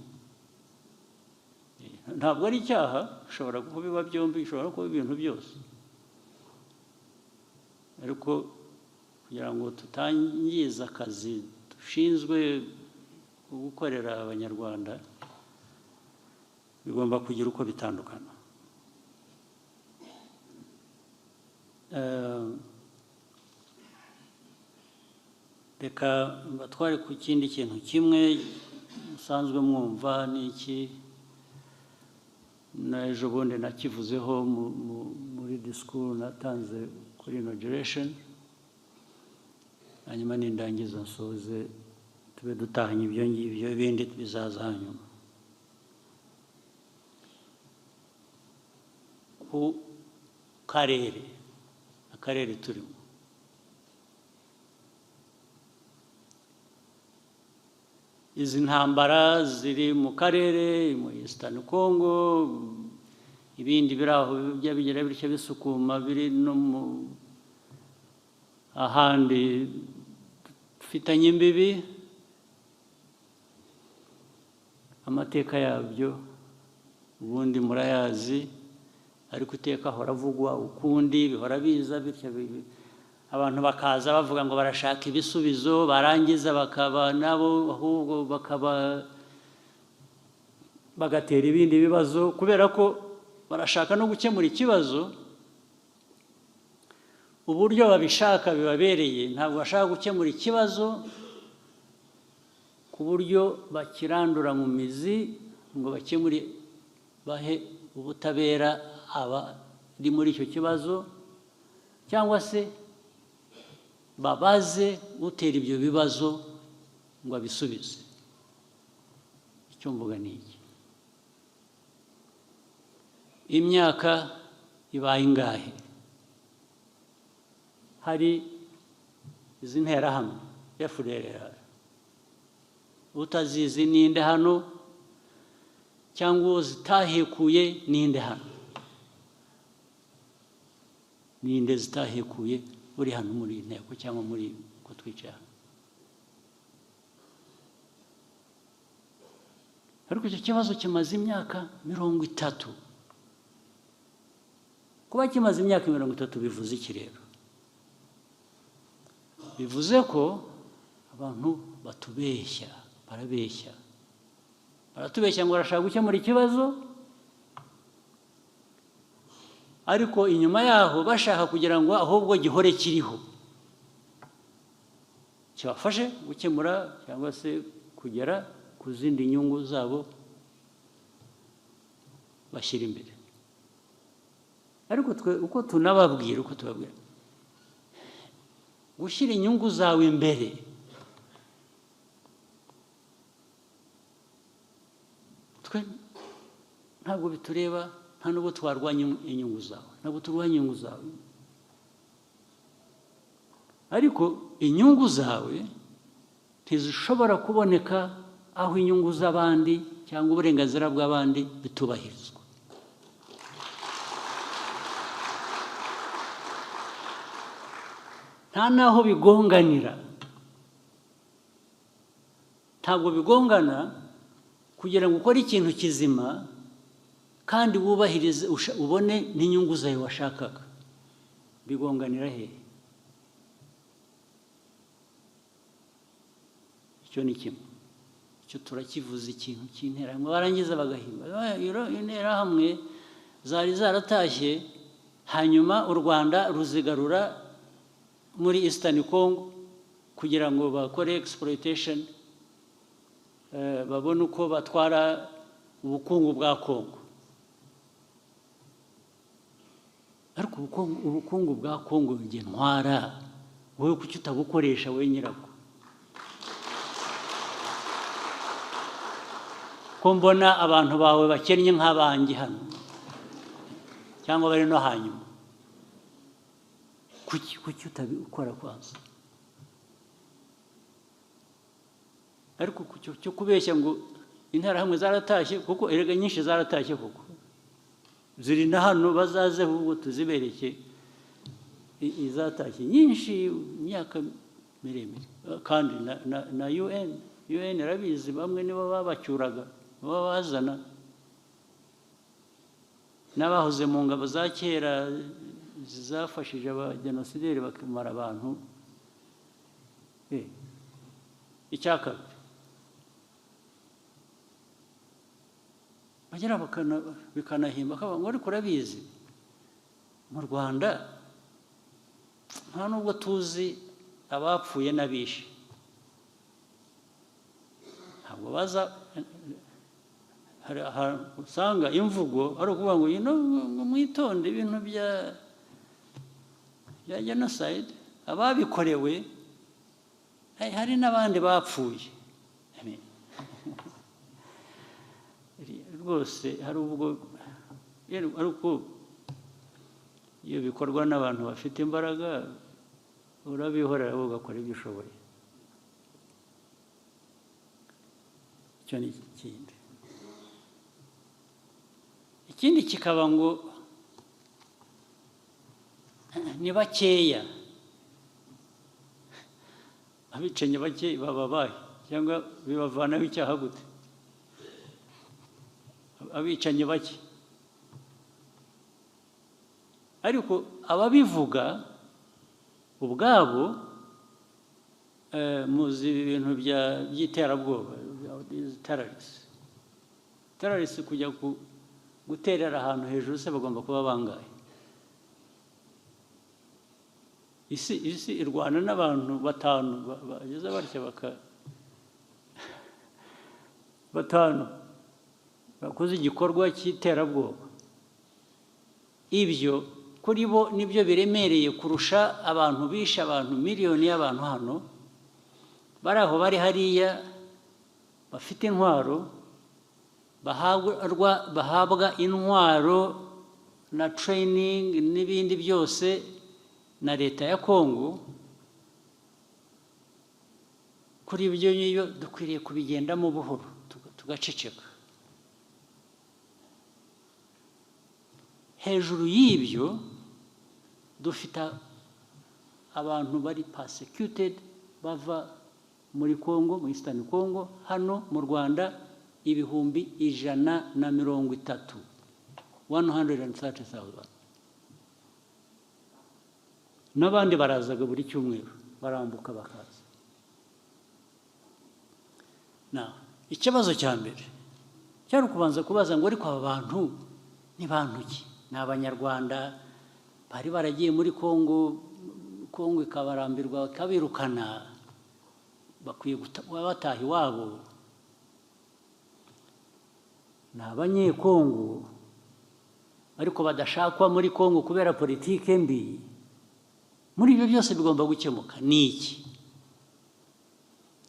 Ntabwo ari icyaha, ushobora kubiba byombi, ushobora kuba ibintu byose, ariko kugira ngo tutangiza akazi dushinzwe gukorera Abanyarwanda, bigomba kugira uko bitandukana. Reka mbatware ku kindi kintu kimwe musanzwe mwumva, n'iki n'ejo bundi nakivuzeho muri disikuru natanze kuri inauguration, hanyuma nindangiza nsoze tube dutahanye ibyo ngibyo, ibindi bizaza hanyuma. Ku karere, akarere turimo, izi ntambara ziri mu karere, mu Eastern Congo, ibindi biri aho bijya bigira bityo bisukuma, biri no mu ahandi dufitanye imbibi, Amateka yabyo ubundi murayazi, ariko iteka ahora avugwa ukundi, bihora biza bityo, abantu bakaza bavuga ngo barashaka ibisubizo, barangiza bakaba nabo ahubwo bakaba bagatera ibindi bibazo, kubera ko barashaka no gukemura ikibazo uburyo babishaka bibabereye. Ntabwo bashaka gukemura ikibazo ku buryo bakirandura mu mizi ngo bakemure, bahe ubutabera abari muri icyo kibazo, cyangwa se babaze utera ibyo bibazo ngo abisubize. Icyo mvuga ni iki: imyaka ibaye ingahe hari izi nterahamwe FDLR? Utazizi ninde hano, cyangwa uwo zitahekuye ninde hano? Ninde zitahekuye uri hano muri iyi nteko cyangwa muri uko twicaye hano? Ariko icyo kibazo kimaze imyaka 30. Kuba kimaze imyaka 30 bivuze iki rero? Bivuze ko abantu batubeshya, barabeshya, baratubeshya ngo barashaka gukemura ikibazo, ariko inyuma yaho bashaka kugira ngo ahubwo gihore kiriho, kibafashe gukemura cyangwa se kugera ku zindi nyungu zabo bashyira imbere. Ariko twe uko tunababwira, uko tubabwira, gushyira inyungu zawe imbere twe ntabwo bitureba, nta nubwo twarwanya inyungu zawe, ntabwo turwanya inyungu zawe, ariko inyungu zawe ntizishobora kuboneka aho inyungu z'abandi cyangwa uburenganzira bw'abandi bitubahirizwa. Nta naho bigonganira, ntabwo bigongana kugira ngo ukore ikintu kizima kandi wubahirize, ubone n'inyungu zawe washakaga. Bigonganira hehe? Icyo ni kimwe. Icyo turakivuze, ikintu cy'interahamwe, barangiza bagahimba interahamwe zari zaratashye, hanyuma u Rwanda ruzigarura muri Eastern Congo kugira ngo bakore exploitation, babone uko batwara ubukungu bwa Congo. Ariko ubukungu bwa Congo njye ntwara, wowe kuki utabukoresha wowe nyirabwo? Ko mbona abantu bawe bakennye nk'abanjye hano cyangwa bari no hanyuma, kuki utabikora kwanza? Ariko cyo kubeshya ngo interahamwe zaratashye, kuko erega nyinshi zaratashye, kuko ziri na hano, bazaze ahubwo tuzibereke izatashye nyinshi imyaka miremire. Kandi na UN irabizi, bamwe nibo babacyuraga, nibo bazana n'abahoze mu ngabo za kera zafashije abagenosideri bakamara abantu. Icya kabiri, bagera bikanahimba ngo ariko urabizi mu Rwanda nta nubwo tuzi abapfuye n'abishe, ntabwo baza. Hari ahantu usanga imvugo ari ukuvuga ngo ngo mwitonde ibintu bya genocide, ababikorewe hari n'abandi bapfuye rwose. Hari ubwo ariko iyo bikorwa n'abantu bafite imbaraga urabihorera ugakora ibyo ushoboye. Icyo ni ikindi. Ikindi kikaba ngo ni bakeya, abicanyi bake baba bahe cyangwa bibavanaho icyaha gute? Abicanyi bake. Ariko ababivuga ubwabo, muzi ibi bintu by'iterabwoba, terrorists. Terrorists kujya guterera ahantu hejuru se bagomba kuba bangahe? Isi irwana n'abantu batanu bageze batya, baka batanu bakoze igikorwa cy'iterabwoba. Ibyo kuri bo nibyo biremereye kurusha abantu bishe abantu, miliyoni y'abantu hano bari aho, bari hariya, bafite intwaro, bahabwa intwaro na training n'ibindi byose na leta ya Kongo. Kuri ibyo ngibyo dukwiriye kubigendamo buhoro, tugaceceka. Hejuru y'ibyo, dufite abantu bari persecuted bava muri Congo, muri Eastern Congo, hano mu Rwanda 130,000, 130,000, n'abandi barazaga buri cyumweru, barambuka bakaza. Na ikibazo cya mbere cyari ukubanza kubaza ngo: ariko aba bantu ni bantu ki? Ni Abanyarwanda bari baragiye muri Congo, Congo ikabarambirwa bakabirukana, bakwiye kuba bataha iwabo. Ni Abanyekongo ariko badashakwa muri Congo kubera politike mbi. Muri ibyo byose bigomba gukemuka ni iki?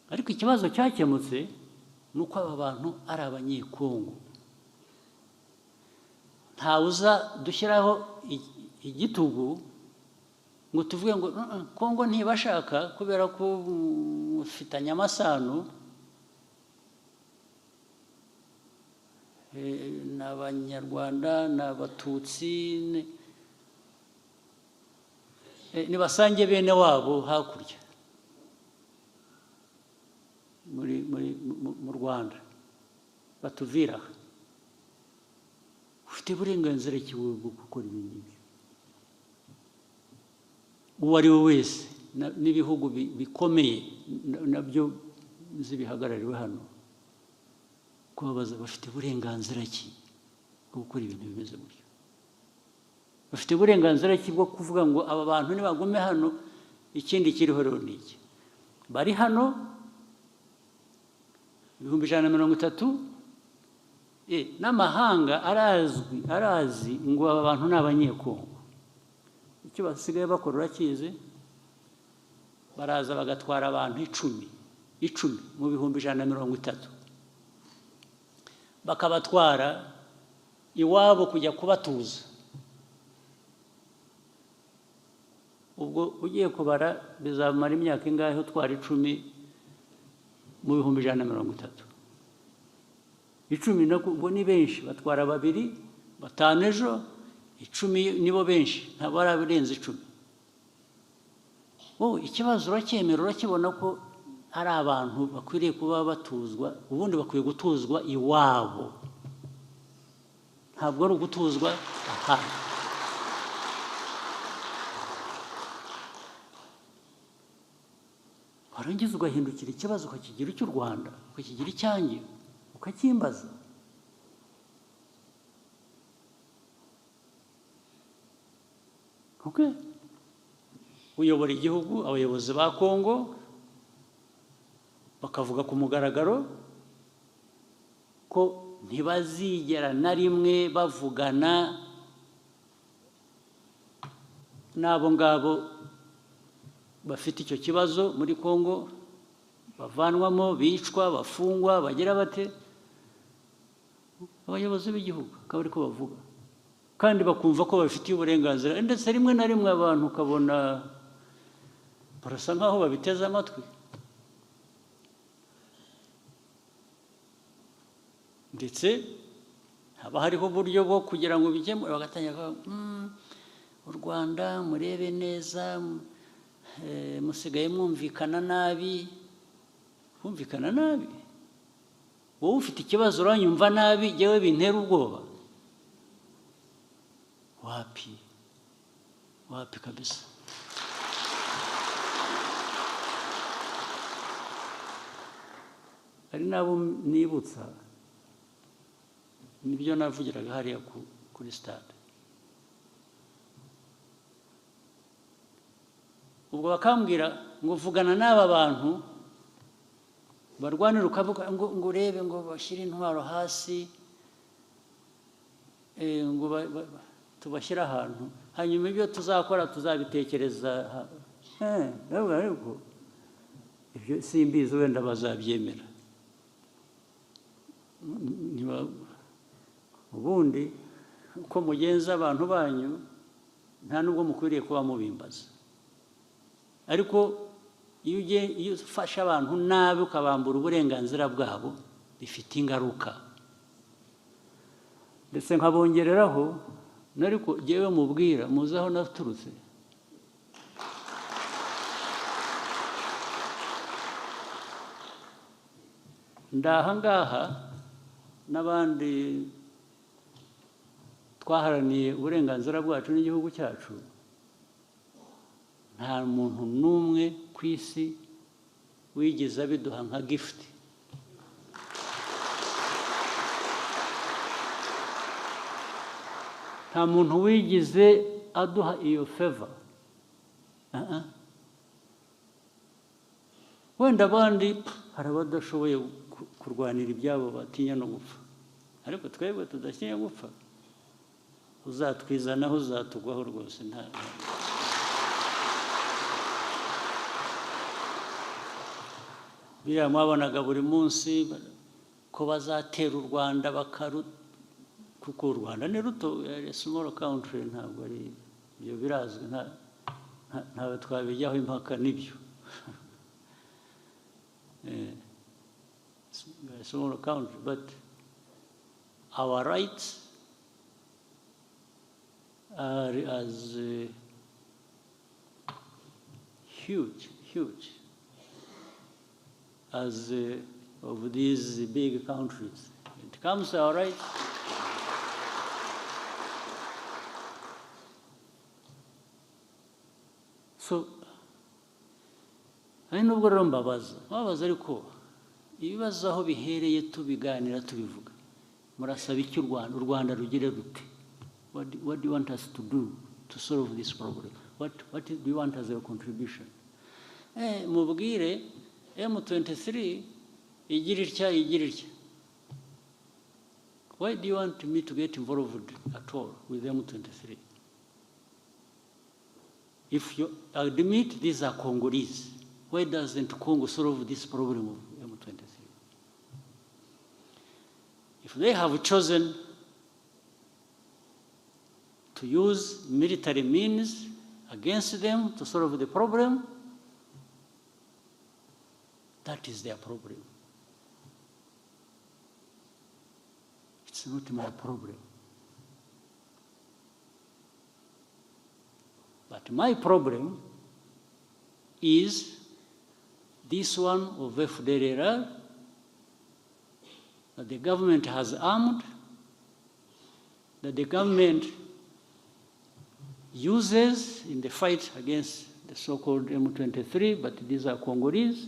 Ariko ikibazo cyakemutse ni uko aba bantu ari Abanyekongo. Ntawuza dushyiraho igitugu ngo tuvuge ngo "Kongo ntibashaka kubera ko mufitanye amasano." Ni Abanyarwanda, ni Abatutsi, nibasange bene wabo hakurya muri mu Rwanda, batuvira aha. Ufite uburenganzira ki wowe bwo gukora ibi ngibyo? Uwo ari we wese, n'ibihugu bikomeye nabyo nzi bihagarariwe hano, kubabaza: bafite uburenganzira ki bwo gukora ibintu bimeze gutyo? Bafite uburenganzira ki bwo kuvuga ngo aba bantu nibagume hano? Ikindi kiriho rero ni iki: bari hano 130,000, n'amahanga arazwi, arazi ngo aba bantu ni Abanyekongo. Icyo basigaye bakora urakizi? Baraza bagatwara abantu 10, 10 mu 130,000, bakabatwara iwabo kujya kubatuza. Ubwo ugiye kubara, bizamara imyaka ingahe utwara 10 mu 130,000? 10 nako ubwo ni benshi. Batwara babiri, batanu ejo, 10 nibo benshi, ntabwo barabirenze 10. Wowe ikibazo uracyemera, urakibona ko ari abantu bakwiriye kuba batuzwa? Ubundi bakwiye gutuzwa iwabo, ntabwo ari ugutuzwa ahandi. Warangiza ugahindukira ikibazo ukakigira icy'u Rwanda, ukakigira icyanjye, ukakimbaza. Okay. Uyobora igihugu, abayobozi ba Kongo bakavuga ku mugaragaro ko ntibazigera na rimwe bavugana n'abo ngabo bafite icyo kibazo muri Kongo, bavanwamo, bicwa, bafungwa, bagira bate. Abayobozi b'igihugu akaba ariko bavuga, kandi bakumva ko babifitiye uburenganzira. Ndetse rimwe na rimwe abantu ukabona barasa nkaho babiteze amatwi. Ndetse haba hariho uburyo bwo kugira ngo bikemure, bagatangira kuvuga: U Rwanda murebe neza, musigaye mwumvikana nabi." Kumvikana nabi? Wowe ufite ikibazo, uranyumva nabi, jyewe bintera ubwoba? Wapi, wapi kabisa. Hari n'abo nibutsa nibyo navugiraga hariya kuri stade. Ubwo bakambwira ngo vugana n'aba bantu barwanira, ukavuga ngo urebe ngo bashyire intwaro hasi, ngo tubashyire ahantu, hanyuma ibyo tuzakora tuzabitekereza. Ariko ibyo simbizi, wenda bazabyemera. Ubundi uko mugenza abantu banyu nta nubwo mukwiriye kuba mubimbaza, ariko iyo ufashe abantu nabi ukabambura uburenganzira bwabo bifite ingaruka. Ndetse nkabongereraho, ariko jyewe mubwira muzi aho naturutse. Ndaha ngaha n'abandi twaharaniye uburenganzira bwacu n'igihugu cyacu, nta muntu n'umwe ku isi wigeze abiduha nka gift. Nta muntu wigeze aduha iyo favor. Wenda abandi hari abadashoboye kurwanira ibyabo, batinya no gupfa, ariko twebwe tudatinya gupfa, uzatwizanaho uzatugwaho rwose. Nta biriya mwabonaga buri munsi ko bazatera u Rwanda bakaru, kuko u Rwanda ni ruto, small country, ntabwo ari ibyo, birazwi, ntawe twabijyaho impaka nibyo. Small country, but our rights are as huge, huge as of these big countries. It comes to our rights. So, hari nubwo rero mbabaza, ariko ibibazo aho bihereye tubiganira tubivuga, murasaba iki u Rwanda? U Rwanda rugire rute? What do you want us to do to solve this problem? What do you want as a contribution? Mubwire M23 igira itya, igira itya. Why do you want me to get involved at all with M23? If you admit these are Congolese, why doesn't Congo solve this problem of M23? If they have chosen to use military means against them to solve the problem, that is their problem. It's not my problem. But my problem is this one of FDLR that the government has armed, that the government uses in the fight against the so-called M23, but these are Congolese.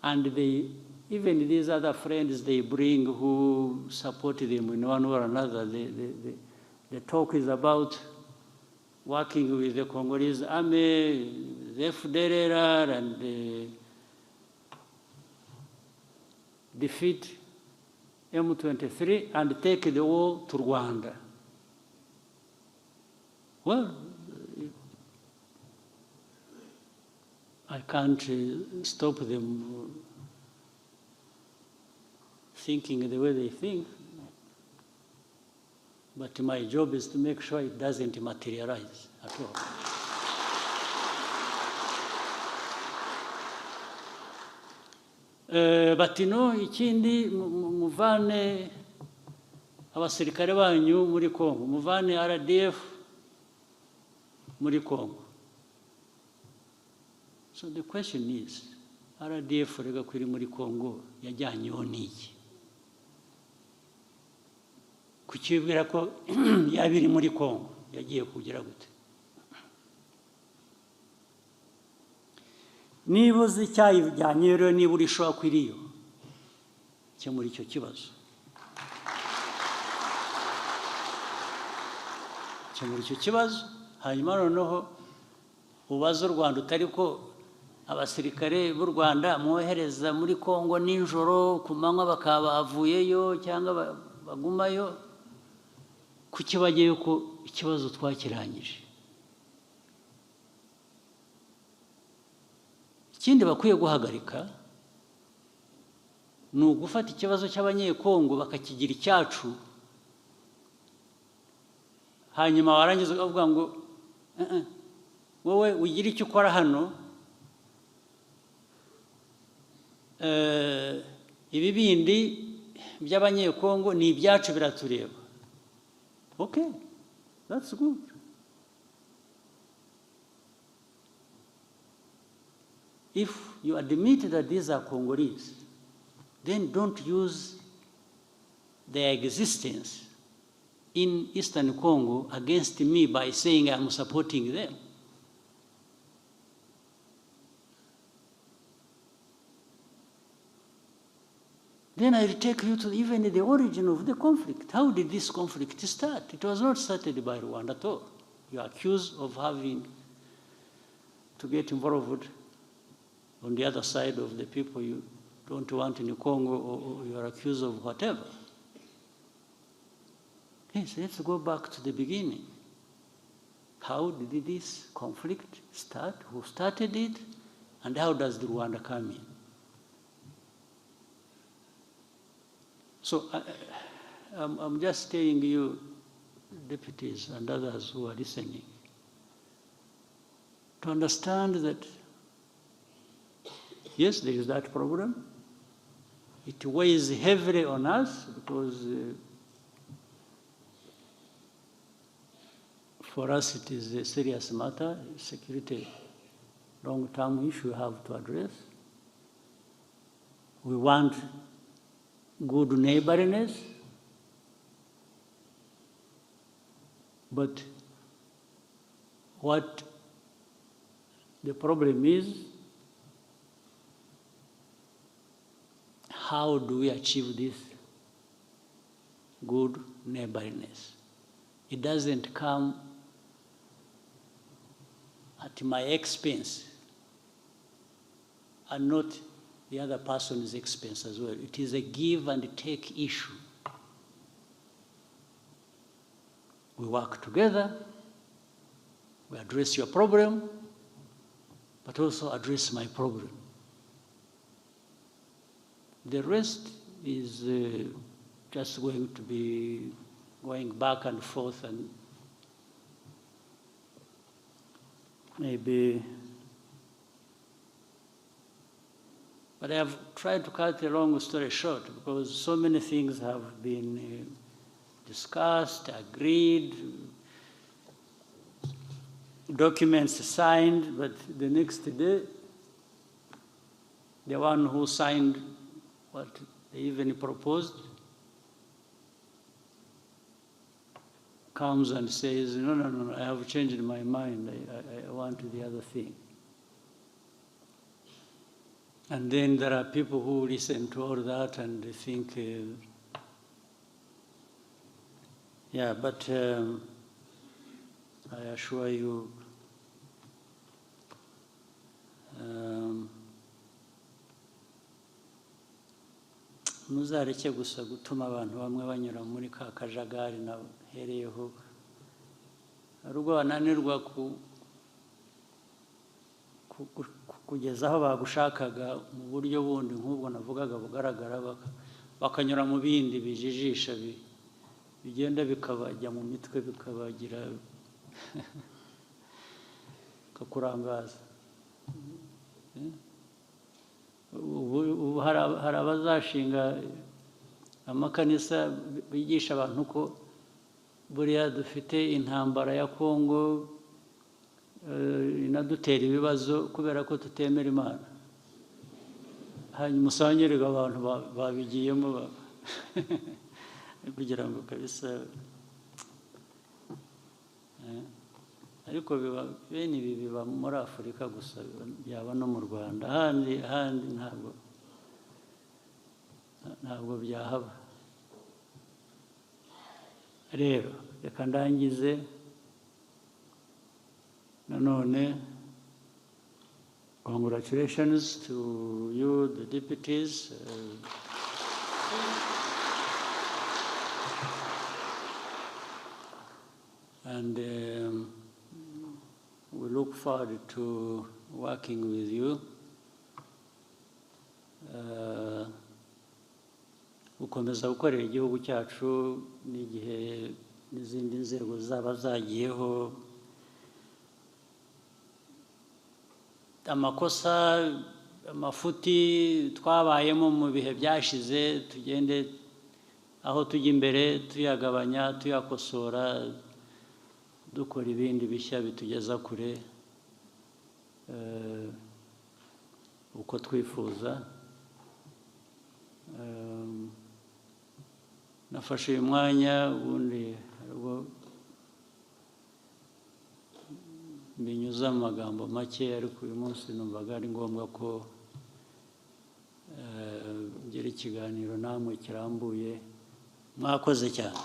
And they, even these other friends they bring who support them in one or another, the talk is about working with the Congolese army, the FDLR, and the defeat M23 and take the war to Rwanda. Well, I can't stop them thinking the way they think, but my job is to make sure it doesn't materialize at all. But no, ikindi muvane abasirikare banyu muri Congo, muvane RDF muri Congo. So the question is, RDF rega ko iri muri Congo yajyanyeho n'iki? Kukibwira ko yaba iri muri Congo yagiye kugira gute? Niba uzi icyayijyanye rero, niba uri sure ko iriyo, kemura icyo kibazo. Kemura icyo kibazo, hanyuma noneho ubaze u Rwanda utari ko abasirikare b'u Rwanda mwohereza muri Congo nijoro ku manywa bakaba bavuyeyo cyangwa bagumayo, kuki bajyayo ko ikibazo twakirangije? Ikindi bakwiye guhagarika ni ugufata ikibazo cy'Abanyekongo bakakigira icyacu, hanyuma warangiza ukavuga ngo wowe ugira icyo ukora hano, ibi bindi by'Abanyekongo ni ibyacu biratureba. Okay, that's good. If you admit that these are Congolese, then don't use their existence in Eastern Congo against me by saying I'm supporting them. Then I'll take you to even the origin of the conflict. How did this conflict start? It was not started by Rwanda at all. You are accused of having to get involved on the other side of the people you don't want in Congo, or you are accused of whatever. Yes, let's go back to the beginning. How did this conflict start? Who started it? And how does the Rwanda come in? So I'm just telling you, deputies and others who are listening, to understand that, yes, there is that problem. It weighs heavily on us because for us it is a serious matter, security, long-term issue we have to address. We want good neighborliness, but what the problem is, how do we achieve this good neighborliness? It doesn't come at my expense and not the other person's expense as well. It is a give and take issue. We work together, we address your problem, but also address my problem. The rest is just going to be going back and forth and maybe. But I have tried to cut the long story short because so many things have been discussed, agreed, documents signed, but the next day, the one who signed what they even proposed comes and says, no, no, no, I have changed my mind. I want the other thing. And then there are people who listen to all that and they think, yeah, but I assure you, muzareke gusa gutuma abantu bamwe banyura muri ka kajagari nahereyeho, hari ubwo bananirwa kugeza aho bagushakaga mu buryo bundi nk'ubwo navugaga bugaragara, bakanyura mu bindi bijijisha bigenda bikabajya mu mitwe bikabagira bikakurangaza. Ubu hari abazashinga amakanisa bigisha abantu ko buriya dufite intambara ya Kongo inadutera ibibazo kubera ko tutemera Imana. Hanyuma usangirega abantu babigiyemo kugira ngo kabisa, ariko biba bene ibi biba muri Afurika gusa, byaba no mu Rwanda, ahandi ntabwo byahaba. Rero reka ndangize nanone, congratulations to you, the deputies. And we look forward to working with you. Gukomeza gukorera igihugu cyacu n'igihe n'izindi nzego zaba zagiyeho. Amakosa, amafuti twabayemo mu bihe byashize, tugende aho tujya imbere tuyagabanya, tuyakosora, dukora ibindi bishya bitugeza kure uko twifuza. Nafashe uyu mwanya, ubundi ubwo binyuze mu magambo make, ariko uyu munsi numvaga ari ngombwa ko ngira ikiganiro namwe kirambuye. Mwakoze cyane.